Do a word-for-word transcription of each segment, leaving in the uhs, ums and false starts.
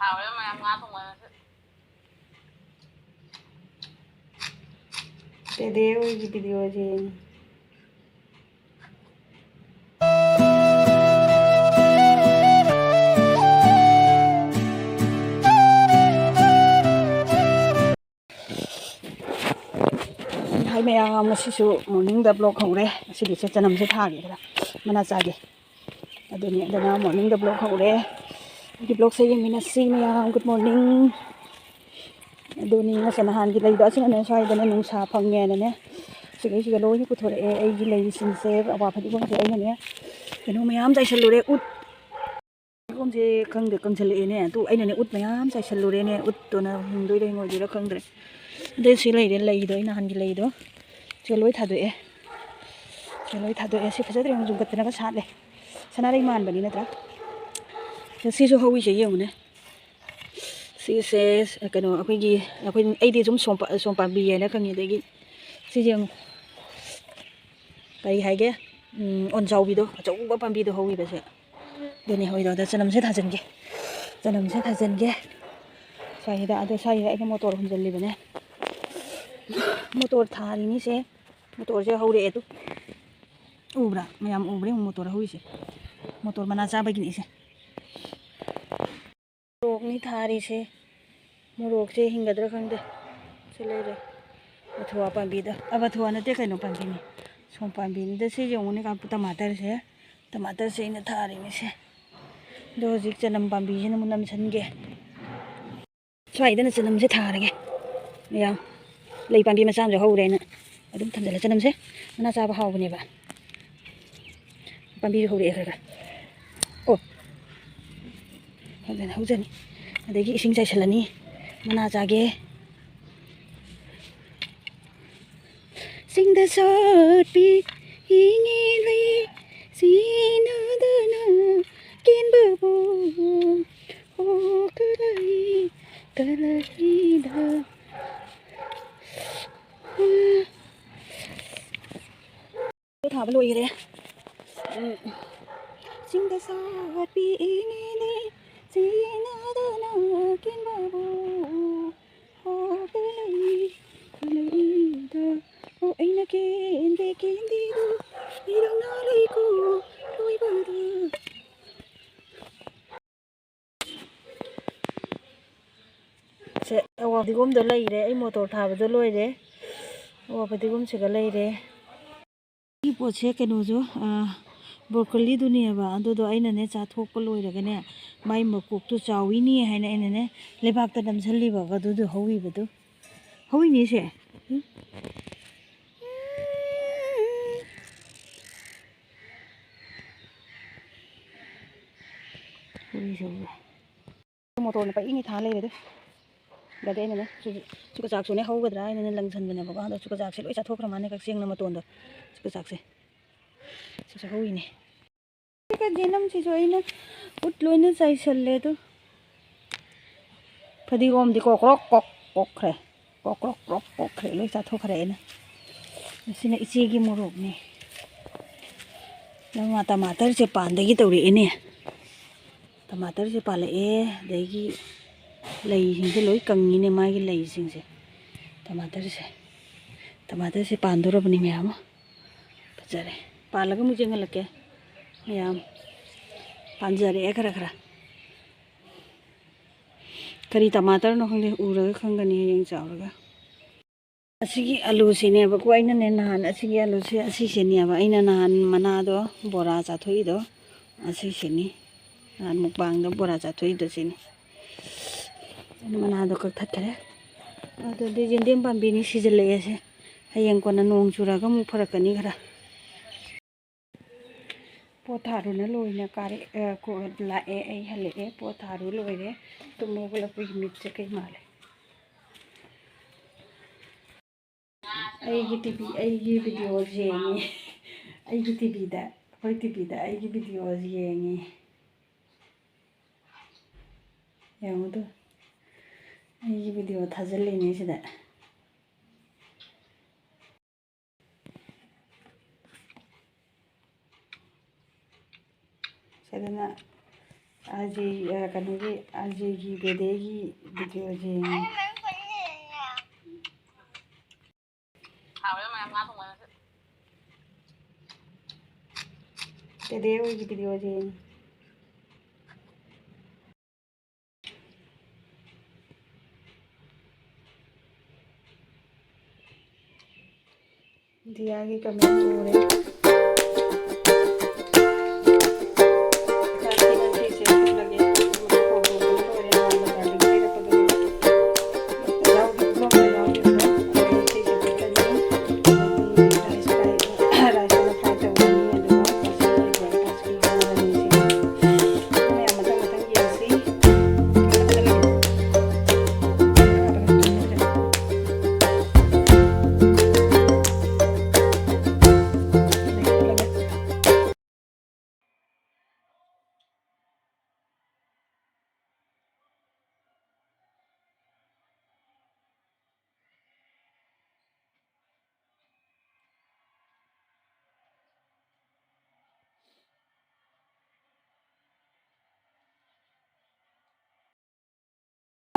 ꯍꯥꯎꯋꯦ ꯃꯌꯥꯝ ꯉꯥ ꯊꯣꯡꯕ ꯉꯁꯤ꯫ ꯇꯦꯗꯦ ꯍꯣꯏꯒꯤ ꯚꯤꯗꯤꯑꯣꯁꯦ ꯌꯦꯡꯉꯤ꯫ ꯍꯥꯏ ꯃꯌꯥꯝ, ꯉꯁꯤꯁꯨ ꯃꯣꯔꯅꯤꯡꯗ ꯕ꯭ꯂꯣꯛ ꯍꯧꯔꯦ꯫ ꯉꯁꯤꯗꯤ ꯁꯦ ꯆꯅꯝꯁꯦ ꯊꯥꯒꯦ, ꯈꯔ ꯃꯅꯥ ꯆꯥꯒꯦ꯫ ꯑꯗꯨꯅꯤ, ꯑꯗꯨꯅ ꯃꯣꯔꯅꯤꯡꯗ ꯕ꯭ꯂꯣꯛ ꯍꯧꯔꯦ꯫ ꯑꯩꯒꯤ ꯕ꯭ꯂꯣꯛꯁꯦ ꯌꯦꯡꯃꯤꯟꯅꯁꯤ ꯃꯌꯥꯝ꯫ Good morning. ꯑꯗꯨꯅꯤ, ꯉꯁꯤ ꯅꯍꯥꯟꯒꯤ ꯂꯩꯗꯣ ꯑꯁꯤꯅꯅꯦ, ꯁ꯭ꯋꯥꯏꯗꯅꯦ ꯅꯨꯡꯁꯥ ꯐꯪꯉꯦꯅꯅꯦ ꯁꯤꯒꯩꯁꯤꯒ ꯂꯣꯏꯅ ꯄꯨꯊꯣꯔꯛꯑꯦ꯫ ꯑꯩꯒꯤ ꯂꯩꯁꯤꯡꯁꯦ, ꯑꯋꯥ ꯐꯗꯤꯒꯣꯝꯁꯦ ꯑꯩꯅꯅꯦ ꯀꯩꯅꯣ ꯃꯌꯥꯝ ꯆꯥꯏꯁꯜꯂꯨꯔꯦ꯫ ꯎꯠ ꯐꯗꯤꯒꯣꯝꯁꯦ ꯈꯪꯗꯦ, ꯀꯪꯁꯜꯂꯛꯑꯦꯅꯦ꯫ ꯑꯗꯨ ꯑꯩꯅꯅꯦ ꯎꯠ ꯃꯌꯥꯝ ꯆꯥꯏꯁꯜꯂꯨꯔꯦꯅꯦ꯫ ꯎꯠꯇꯨꯅ ꯍꯤꯡꯗꯣꯏꯔꯥ ꯍꯤꯡꯉꯣꯏꯗꯣꯏꯔꯥ ꯈꯪꯗ꯭ꯔꯦ꯫ ꯑꯗꯩ ꯁꯤ ꯂꯩꯔꯦ, ꯂꯩꯗꯣ, ꯑꯩ ꯅꯍꯥꯟꯒꯤ ꯂꯩꯗꯣ꯫ ꯁꯤ ꯂꯣꯏ ꯊꯥꯗꯣꯛꯑꯦ꯫ ꯁꯤ ꯂꯣꯏ ꯊꯥꯗꯣꯛꯑꯦ꯫ ꯁꯤ ꯐꯖꯗ꯭ꯔꯦ, ꯌꯦꯡꯉꯨ, ꯌꯨꯡꯈꯠꯇꯅꯒ ꯁꯥꯠꯂꯦ꯫ ꯁꯅꯥꯔꯩ ꯃꯥꯟꯕꯅꯤ ꯅꯠꯇ꯭ꯔꯥ? ꯁꯤꯁꯨ ꯍꯧꯋꯤꯁꯦ ꯌꯦꯡꯉꯨꯅꯦ꯫ ꯁꯤꯁꯦ ꯀꯩꯅꯣ, ꯑꯩꯈꯣꯏꯒꯤ, ꯑꯩꯈꯣꯏ, ꯑꯩꯗꯤ ꯁꯨꯝ ꯁꯣꯝ ꯄꯥ-, ꯁꯣꯝ ꯄꯥꯝꯕꯤ ꯍꯥꯏꯅ ꯈꯪꯉꯤ꯫ ꯑꯗꯒꯤ ꯁꯤꯁꯦ ꯌꯦꯡꯉꯨ, ꯀꯔꯤ ꯍꯥꯏꯒꯦ? ꯎꯝ, ꯑꯣꯟꯖꯥꯎꯕꯤꯗꯣ, ꯑꯆꯧꯕ ꯄꯥꯝꯕꯤꯗꯣ ꯍꯧꯋꯤꯕꯁꯦ꯫ ꯑꯗꯨꯅꯦ ꯍꯧꯋꯤꯗꯣ꯫ ꯑꯗ ꯆꯅꯝꯁꯦ ꯊꯥꯖꯤꯟꯒꯦ, ꯆꯅꯝꯁꯦ ꯊꯥꯖꯤꯟꯒꯦ ꯁ꯭ꯋꯥꯏꯁꯤꯗ꯫ ꯑꯗꯣ ꯁ꯭ꯋꯥꯏꯁꯤꯗ ꯑꯩꯅ ꯃꯣꯇꯣꯔ ꯍꯨꯝꯖꯤꯜꯂꯤꯕꯅꯦ꯫ ꯃꯣꯇꯣꯔ ꯊꯥꯔꯤꯅꯤꯁꯦ꯫ ꯃꯣꯇꯣꯔꯁꯦ ꯍꯧꯔꯛꯑꯦ ꯑꯗꯨ꯫ ꯎꯕ꯭ꯔꯥ? ꯃꯌꯥꯝ ꯎꯕ꯭ꯔꯥ ꯌꯦꯡꯉꯨ, ꯃꯣꯇꯣꯔ ꯍꯧꯔꯤꯁꯦ꯫ ꯃꯣꯇꯣꯔ ꯃꯅꯥ ꯆꯥꯕꯒꯤꯅꯤ ꯏꯁꯦ꯫ ꯃꯣꯔꯣꯛꯅꯤ ꯊꯥꯔꯤꯁꯦ꯫ ꯃꯣꯔꯣꯛꯁꯦ ꯍꯤꯡꯒꯗ꯭ꯔꯥ ꯈꯪꯗꯦ꯫ ꯁꯤ ꯂꯩꯔꯦ꯫ ꯑꯕꯊꯨꯋꯥ ꯄꯥꯝꯕꯤꯗ꯫ ꯑꯕꯊꯨꯋꯥ ꯅꯠꯇꯦ, ꯀꯩꯅꯣ ꯄꯥꯝꯕꯤꯅꯤ꯫ ꯁꯣꯝ ꯄꯥꯝꯕꯤꯅꯤꯗ꯫ ꯁꯤ ꯌꯦꯡꯉꯨꯅꯦ, ꯇꯃꯥꯇꯔꯁꯦ꯫ ꯇꯃꯥꯇꯔꯁꯦ ꯑꯩꯅ ꯊꯥꯔꯤꯅꯤꯁꯦ꯫ ꯑꯗꯣ ꯍꯧꯖꯤꯛ ꯆꯅꯝ ꯄꯥꯝꯕꯤꯁꯤꯅ ꯑꯃꯨꯛ ꯅꯝꯁꯟꯒꯦ꯫ ꯁ꯭ꯋꯥꯏꯗꯅ ꯆꯅꯝꯁꯦ ꯊꯥꯔꯒꯦ꯫ ꯃꯌꯥꯝ ꯂꯩ ꯄꯥꯝꯕꯤ ꯃꯆꯥ ꯑꯃꯁꯨ ꯍꯧꯔꯦꯅ ꯑꯗꯨꯝ ꯊꯝꯖꯤꯜꯂꯦ꯫ ꯆꯅꯝꯁꯦ ꯃꯅꯥ ꯆꯥꯕ ꯍꯥꯎꯕꯅꯦꯕ꯫ ꯄꯥꯝꯕꯤꯁꯨ ꯍꯧꯔꯛꯑꯦ ꯈꯔ ꯈꯔ꯫ ꯑꯣ, ꯐꯖꯅ ꯍꯧꯖꯅꯤ꯫ ꯑꯗꯒꯤ ꯏꯁꯤꯡ ꯆꯥꯏꯁꯤꯜꯂꯅꯤ꯫ ꯃꯅꯥ ꯆꯥꯒꯦ꯫ ꯆꯤꯡꯗ ꯁꯥꯠꯄꯤ ꯏꯉꯦ ꯂꯩ ꯁꯤꯅꯗꯅ ꯀꯦꯟꯕꯕꯨ ꯑꯣ ꯀꯔꯤ ꯀꯔꯤꯗ꯫ ꯊꯥꯕ ꯂꯣꯏꯔꯦ꯫ ꯎꯝ꯫ ꯆꯤꯡꯗ ꯁꯥꯠꯄꯤ ꯏꯉꯦꯅꯦ, ꯆꯤꯡꯅꯗꯅ ꯑꯋꯥ ꯐꯗꯤꯒꯣꯝꯗꯣ ꯂꯩꯔꯦ, ꯑꯩ ꯃꯣꯇꯣꯔ ꯊꯥꯕꯗꯣ ꯂꯣꯏꯔꯦ꯫ ꯑꯋꯥ ꯐꯗꯤꯒꯣꯝꯁꯤꯒ ꯂꯩꯔꯦ꯫ ꯁꯤ ꯄꯣꯠꯁꯦ ꯀꯩꯅꯣꯁꯨ, ꯕ꯭ꯔꯣꯀꯣꯂꯤꯗꯨꯅꯦꯕ꯫ ꯑꯗꯨꯗꯣ ꯑꯩꯅꯅꯦ ꯆꯥꯊꯣꯛꯄ ꯂꯣꯏꯔꯒꯅꯦ, ꯃꯥꯏ ꯃꯀꯣꯛꯇꯣ ꯆꯥꯎꯋꯤꯅꯦ ꯍꯥꯏꯅ ꯑꯩꯅꯅꯦ ꯂꯩꯕꯥꯛꯇ ꯅꯝꯁꯤꯜꯂꯤꯕ꯫ ꯑꯗꯨꯗꯣ ꯍꯧꯋꯤꯕꯗꯨ, ꯍꯧꯋꯤꯅꯦ ꯁꯦ꯫ ꯎꯝ꯫ ꯍꯧꯋꯤ, ꯍꯧꯋꯤ꯫ ꯃꯣꯇꯣꯔꯅ ꯄꯪꯏꯪ ꯊꯥ ꯂꯩꯔꯦ ꯑꯗꯨ꯫ ꯑꯗꯩ ꯑꯩꯅꯅꯦ ꯆꯨ-, ꯆꯨꯀꯆꯥꯛꯁꯨꯅꯦ ꯍꯧꯒꯗ꯭ꯔꯥ ꯍꯥꯏꯅꯅꯦ ꯂꯪꯁꯟꯕꯅꯦꯕꯀꯣ꯫ ꯑꯗꯣ ꯆꯨꯀꯆꯥꯛꯁꯦ ꯂꯣꯏ ꯆꯥꯊꯣꯛꯈ꯭ꯔ ꯃꯥꯜꯂꯦ, ꯀꯛꯆꯦꯡꯅ ꯃꯇꯣꯟꯗꯣ꯫ ꯆꯨꯀꯆꯥꯛꯁꯦ꯫ ꯁꯤꯁꯨ ꯍꯧꯋꯤꯅꯦ꯫ ꯁꯤꯒ ꯌꯦꯅꯝꯁꯤꯁꯨ ꯑꯩꯅ ꯎꯠ ꯂꯣꯏꯅ ꯆꯥꯏꯁꯜꯂꯦ ꯑꯗꯨ꯫ ꯐꯗꯤꯒꯣꯝꯗꯤ ꯀ꯭ꯔꯣꯛ ꯀ꯭ꯔꯣꯛ ꯀ꯭ꯔꯣꯛ ꯀꯣꯛꯈ꯭ꯔꯦ꯫ ꯀ꯭ꯔꯣꯛ ꯀ꯭ꯔꯣꯛ ꯀ꯭ꯔꯣꯛ ꯀꯣꯛꯈ꯭ꯔꯦ꯫ ꯂꯣꯏ ꯆꯥꯊꯣꯛꯈ꯭ꯔꯦ ꯑꯩꯅ꯫ ꯃꯁꯤꯅ ꯏꯆꯦꯒꯤ ꯃꯣꯔꯣꯛꯅꯦ꯫ ꯅꯪ ꯃꯥ ꯇꯃꯥꯇꯔꯁꯦ ꯄꯥꯟꯗꯒꯤ ꯇꯧꯔꯛꯑꯦꯅꯦ꯫ ꯇꯃꯥꯇꯔꯁꯦ ꯄꯥꯜꯂꯛꯑꯦ, ꯑꯗꯒꯤ ꯂꯩꯁꯤꯡꯁꯦ ꯂꯣꯏ ꯀꯪꯉꯤꯅꯦ, ꯃꯥꯒꯤ ꯂꯩꯁꯤꯡꯁꯦ꯫ ꯇꯃꯥꯇꯔꯁꯦ, ꯇꯃꯥꯇꯔꯁꯦ ꯄꯥꯟꯗꯣꯔꯕꯅꯤ ꯃꯌꯥꯝ ꯑꯃ꯫ ꯐꯖꯔꯦ꯫ ꯄꯥꯜꯂꯒ ꯑꯃꯨꯛ ꯌꯦꯡꯍꯜꯂꯛꯀꯦ ꯃꯌꯥꯝ꯫ ꯄꯥꯟꯖꯔꯛꯑꯦ ꯈꯔ ꯈꯔ꯫ ꯀꯔꯤ ꯇꯃꯥꯇꯔꯅꯣ ꯈꯪꯗꯦ, ꯎꯔꯒ ꯈꯪꯒꯅꯤ ꯍꯌꯦꯡ ꯆꯥꯎꯔꯒ꯫ ꯑꯁꯤꯒꯤ ꯑꯂꯨꯁꯤꯅꯦꯕꯀꯣ, ꯑꯩꯅꯅꯦ ꯅꯍꯥꯟ ꯑꯁꯤꯒꯤ ꯑꯂꯨꯁꯦ, ꯑꯁꯤꯁꯤꯅꯦꯕ ꯑꯩꯅ ꯅꯍꯥꯟ ꯃꯅꯥꯗꯣ ꯕꯣꯔꯥ ꯆꯥꯊꯣꯛꯏꯗꯣ, ꯑꯁꯤꯁꯤꯅꯤ꯫ ꯅꯍꯥꯟ ꯃꯨꯛꯕꯥꯡꯗ ꯕꯣꯔꯥ ꯆꯥꯊꯣꯛꯏꯗꯣ ꯁꯤꯅꯤ꯫ ꯑꯩꯅ ꯃꯅꯥꯗꯣ ꯀꯛꯊꯠꯈ꯭ꯔꯦ꯫ ꯑꯗꯨꯗꯤ ꯌꯦꯟꯗꯦꯝ ꯄꯥꯝꯕꯤꯅꯤ ꯁꯤꯖꯤꯜꯂꯛꯑꯦꯁꯦ꯫ ꯍꯌꯦꯡ ꯀꯣꯟꯅ ꯅꯣꯡ ꯆꯨꯔꯒ ꯑꯃꯨꯛ ꯐꯔꯛꯀꯅꯤ ꯈꯔ꯫ ꯄꯣꯠ ꯊꯥꯔꯨꯅ ꯂꯣꯏꯅ ꯀꯥꯔꯛ-, ꯑ, ꯀꯣ-, ꯂꯥꯛꯑꯦ, ꯑꯩ ꯍꯜꯂꯛꯑꯦ, ꯄꯣꯠ ꯊꯥꯔꯨ ꯂꯣꯏꯔꯦ꯫ ꯇꯨꯝ ꯍꯧꯒꯠꯂꯛꯄꯒꯤ ꯃꯤꯠꯁꯦ ꯀꯩ ꯃꯥꯜꯂꯦ? ꯑꯩꯒꯤ ꯇꯤꯚꯤ, ꯑꯩꯒꯤ ꯚꯤꯗꯤꯑꯣ ꯌꯦꯡꯉꯤ꯫ ꯑꯩꯒꯤ ꯇꯤꯚꯤꯗ, ꯑꯩꯈꯣꯏ ꯇꯤꯚꯤꯗ ꯑꯩꯒꯤ ꯚꯤꯗꯤꯑꯣ ꯌꯦꯡꯉꯤ꯫ ꯌꯦꯡꯉꯨꯗꯨ꯫ ꯑꯩꯒꯤ ꯚꯤꯗꯤꯑꯣ ꯊꯥꯖꯤꯜꯂꯤꯅꯦ ꯁꯤꯗ꯫ ꯁꯤꯗꯅ ꯑꯥꯔ ꯖꯦ, ꯑ, ꯀꯩꯅꯣꯒꯤ, ꯑꯥꯔ ꯖꯦꯒꯤ ꯕꯦꯗꯦꯒꯤ ꯚꯤꯗꯤꯑꯣꯁꯦ ꯌꯦꯡꯉꯤ꯫ ꯕꯦꯗꯦ ꯍꯣꯏꯒꯤ ꯚꯤꯗꯤꯑꯣꯁꯦ ꯌꯦꯡꯉꯤ꯫ ꯏꯟꯗꯤꯌꯥꯒꯤ ꯀꯃꯦꯟ ꯎꯔꯦ꯫ ꯆꯥꯛꯁꯤꯅ ꯁꯤꯁꯦ ꯐꯨꯠꯂꯒꯦ꯫ ꯍꯧꯗꯣꯛꯄꯅ ꯂꯣꯏꯔꯦ꯫ ꯅꯍꯥꯟ ꯕꯖꯥꯔꯗꯒꯤ ꯂꯩꯔꯛꯄꯗꯨꯅꯦ꯫ ꯌꯥꯎꯈꯤꯕꯗꯣ, ꯌꯥꯎꯈꯤꯕꯗꯣ꯫ ꯑꯗꯩ ꯁꯤꯁꯦ ꯐꯨꯠꯂꯅꯤ꯫ ꯑꯗꯒꯤ ꯔꯥꯏꯁ ꯐ꯭ꯔꯥꯏ, ꯔꯥꯏꯁ ꯑꯃ ꯐ꯭ꯔꯥꯏ ꯇꯧꯔꯅꯤ꯫ ꯑꯗꯨꯒ ꯉꯁꯤꯒꯤ ꯕ꯭ꯔꯦꯛꯐꯥꯁꯀꯤ ꯍꯣꯠꯅꯕꯅꯤ ꯁꯤꯅ꯫ ꯃꯌꯥꯝ ꯃꯊꯪ ꯃꯊꯪ ꯌꯦꯡꯁꯤ꯫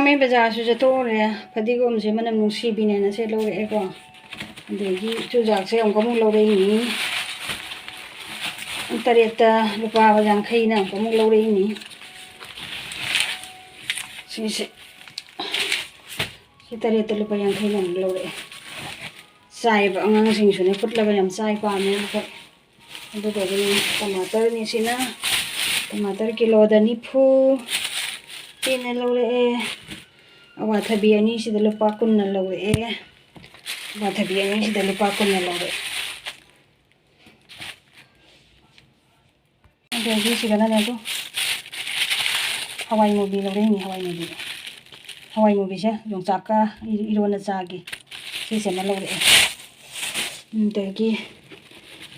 ꯃꯦ ꯕꯖꯥꯔꯁꯨ ꯆꯠꯊꯣꯛꯎꯔꯦ꯫ ꯐꯗꯤꯒꯣꯝꯁꯦ ꯃꯅꯝ ꯅꯨꯡꯁꯤꯕꯤꯅꯦꯅ ꯁꯦ ꯂꯧꯔꯛꯑꯦꯀꯣ꯫ ꯑꯗꯒꯤ ꯆꯨꯖꯥꯛꯁꯦ ꯑꯃꯨꯛꯀ ꯑꯃꯨꯛ ꯂꯧꯔꯛꯏꯅꯤ꯫ ꯇꯔꯦꯠꯇ ꯂꯨꯄꯥ ꯌꯥꯡꯈꯩꯅ ꯑꯃꯨꯛꯀ ꯑꯃꯨꯛ ꯂꯧꯔꯛꯏꯅꯤ꯫ ꯁꯤꯁꯦ, ꯁꯤ ꯇꯔꯦꯠꯇ ꯂꯨꯄꯥ ꯌꯥꯡꯈꯩꯅ ꯑꯃꯨꯛ ꯂꯧꯔꯛꯑꯦ꯫ ꯆꯥꯏꯕ ꯑꯉꯥꯡꯁꯤꯡꯁꯨꯅꯦ ꯐꯨꯠꯂꯒ ꯌꯥꯝ ꯆꯥꯏ, ꯄꯥꯝꯃꯦ ꯃꯈꯣꯏ꯫ ꯑꯗꯨꯗꯒꯤꯅꯦ ꯇꯃꯥꯇꯔꯅꯤ ꯁꯤꯅ, ꯇꯃꯥꯇꯔ ꯀꯤꯂꯣꯗ ꯅꯤꯐꯨ ꯄꯤꯅ ꯂꯧꯔꯛꯑꯦ꯫ ꯑꯋꯥꯊꯕꯤ ꯑꯅꯤꯁꯤꯗ ꯂꯨꯄꯥ ꯀꯨꯟꯅ ꯂꯧꯔꯛꯑꯦ꯫ ꯑꯋꯥꯊꯕꯤ ꯑꯅꯤꯁꯤꯗ ꯂꯨꯄꯥ ꯀꯨꯟꯅ ꯂꯧꯔꯛꯑꯦ꯫ ꯑꯗꯒꯤ ꯁꯤꯗꯅꯅꯦ ꯑꯗꯨ ꯍꯋꯥꯏ ꯃꯨꯕꯤ ꯂꯧꯔꯛꯏꯅꯤ, ꯍꯋꯥꯏ ꯃꯨꯕꯤ꯫ ꯍꯋꯥꯏ ꯃꯨꯕꯤꯁꯦ ꯌꯣꯡꯆꯥꯛꯀ ꯏ-, ꯏꯔꯣꯟꯅ ꯆꯥꯒꯦ꯫ ꯁꯤꯁꯦ ꯑꯃ ꯂꯧꯔꯛꯑꯦ꯫ ꯑꯗꯒꯤ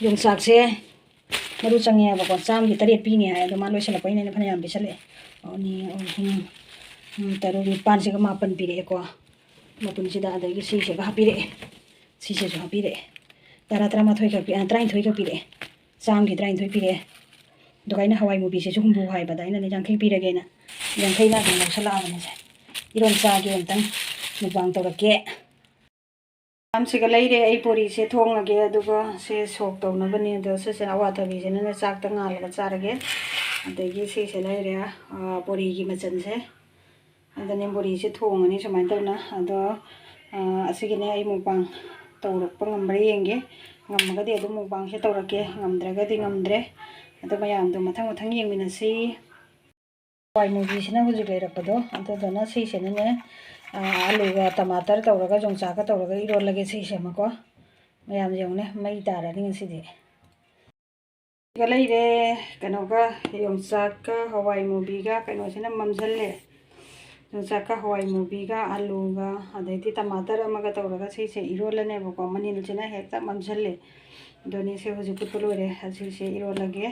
ꯌꯣꯡꯆꯥꯛꯁꯦ ꯃꯔꯨ ꯆꯪꯉꯦꯕꯀꯣ, ꯆꯥꯝꯒꯤ ꯇꯔꯦꯠ ꯄꯤꯅꯤ ꯍꯥꯏ, ꯑꯗꯣ ꯃꯥ ꯂꯣꯏꯁꯤꯜꯂꯛꯄꯩꯅꯦ ꯑꯩꯅ ꯐꯅꯌꯥꯝ ꯄꯤꯁꯜꯂꯛꯑꯦ꯫ ꯑꯅꯤ, ꯑꯍꯨꯝ, ꯎꯝ, ꯇꯔꯨꯛ, ꯅꯤꯄꯥꯟꯁꯤꯒ ꯃꯥꯄꯟ ꯄꯤꯔꯛꯑꯦꯀꯣ꯫ ꯃꯄꯨꯟꯁꯤꯗ, ꯑꯗꯒꯤ ꯁꯤꯁꯤꯒ ꯍꯥꯞꯄꯤꯔꯛꯑꯦ, ꯁꯤꯁꯤꯁꯨ ꯍꯥꯞꯄꯤꯔꯛꯑꯦ꯫ ꯇꯔꯥ, ꯇꯔꯥꯃꯥꯊꯣꯏꯈꯛ ꯄꯤ-, ꯑ, ꯇꯔꯥꯅꯤꯊꯣꯏꯈꯛ ꯄꯤꯔꯛꯑꯦ꯫ ꯆꯥꯝꯒꯤ ꯇꯔꯥꯅꯤꯊꯣꯏ ꯄꯤꯔꯛꯑꯦ꯫ ꯑꯗꯨꯒ ꯑꯩꯅ ꯍꯋꯥꯏ ꯃꯨꯕꯤꯁꯤꯁꯨ ꯍꯨꯝꯐꯨ ꯍꯥꯏꯕꯗ ꯑꯩꯅꯅꯦ ꯌꯥꯡꯈꯩ ꯄꯤꯔꯒꯦꯅ ꯌꯥꯡꯈꯩꯗ ꯑꯗꯨꯝ ꯂꯧꯁꯜꯂꯛꯑꯕꯅꯦ ꯁꯦ꯫ ꯏꯔꯣꯟ ꯆꯥꯒꯦ ꯑꯝꯇꯪ, mukbang ꯇꯧꯔꯛꯀꯦ꯫ ꯃꯌꯥꯝꯁꯤꯒ ꯂꯩꯔꯦ꯫ ꯑꯩ ꯕꯣꯔꯤꯁꯦ ꯊꯣꯡꯉꯒꯦ, ꯑꯗꯨꯒ ꯁꯦ ꯁꯣꯛ ꯇꯧꯅꯕꯅꯦ꯫ ꯑꯗꯣ ꯁꯤꯁꯦ ꯑꯋꯥꯊꯕꯤꯁꯤꯅꯅꯦ ꯆꯥꯛꯇ ꯉꯥꯜꯂꯒ ꯆꯥꯔꯒꯦ꯫ ꯑꯗꯒꯤ ꯁꯤꯁꯦ ꯂꯩꯔꯦ, ꯑ, ꯕꯣꯔꯤꯒꯤ ꯃꯆꯜꯁꯦ꯫ ꯑꯗꯨꯅꯦ ꯕꯣꯔꯤꯁꯦ ꯊꯣꯡꯉꯅꯤ ꯁꯨꯃꯥꯏꯅ ꯇꯧꯅ꯫ ꯑꯗꯣ, ꯑ, ꯑꯁꯤꯒꯤꯅꯦ ꯑꯩ mukbang ꯇꯧꯔꯛꯄ ꯉꯝꯕ꯭ꯔꯥ ꯌꯦꯡꯒꯦ꯫ ꯉꯝꯃꯒꯗꯤ ꯑꯗꯨꯝ ꯃꯨꯛꯕꯥꯡꯁꯦ ꯇꯧꯔꯛꯀꯦ, ꯉꯝꯗ꯭ꯔꯒꯗꯤ ꯉꯝꯗ꯭ꯔꯦ꯫ ꯑꯗꯣ ꯃꯌꯥꯝꯗꯣ ꯃꯊꯪ ꯃꯊꯪ ꯌꯦꯡꯃꯤꯟꯅꯁꯤ꯫ ꯍꯋꯥꯏ ꯃꯨꯕꯤꯁꯤꯅ ꯍꯧꯖꯤꯛ ꯂꯩꯔꯛꯄꯗꯣ, ꯑꯗꯨꯗꯨꯅ ꯁꯤꯁꯤꯅꯅꯦ, ꯑꯥ, ꯑꯂꯨꯒ ꯇꯃꯥꯇꯔ ꯇꯧꯔꯒ ꯌꯣꯡꯆꯥꯛꯀ ꯇꯧꯔꯒ ꯏꯔꯣꯜꯂꯒꯦ ꯁꯤꯁꯦ ꯑꯃꯀꯣ꯫ ꯃꯌꯥꯝ ꯌꯦꯡꯉꯨꯅꯦ, ꯃꯩ ꯇꯥꯔꯅꯤ ꯉꯁꯤꯗꯤ꯫ ꯁꯤꯒ ꯂꯩꯔꯦ, ꯀꯩꯅꯣꯒ, ꯌꯣꯡꯆꯥꯛꯀ ꯍꯋꯥꯏ ꯃꯨꯕꯤꯒ꯫ ꯀꯩꯅꯣꯁꯤꯅ ꯃꯝꯁꯤꯜꯂꯦ꯫ ꯌꯣꯡꯆꯥꯛꯀ ꯍꯋꯥꯏ ꯃꯨꯕꯤꯒ ꯑꯂꯨꯒ ꯑꯗꯩꯗꯤ ꯇꯃꯥꯇꯔ ꯑꯃꯒ ꯇꯧꯔꯒ ꯁꯤꯁꯦ ꯏꯔꯣꯜꯂꯅꯦꯕꯀꯣ꯫ ꯃꯅꯤꯜꯁꯤꯅ ꯍꯦꯛꯇ ꯃꯝꯁꯤꯜꯂꯦ꯫ ꯑꯗꯨꯅꯤ ꯁꯦ ꯍꯧꯖꯤꯛ ꯐꯨꯠꯄ ꯂꯣꯏꯔꯦ꯫ ꯑꯁꯤꯁꯦ ꯏꯔꯣꯜꯂꯒꯦ꯫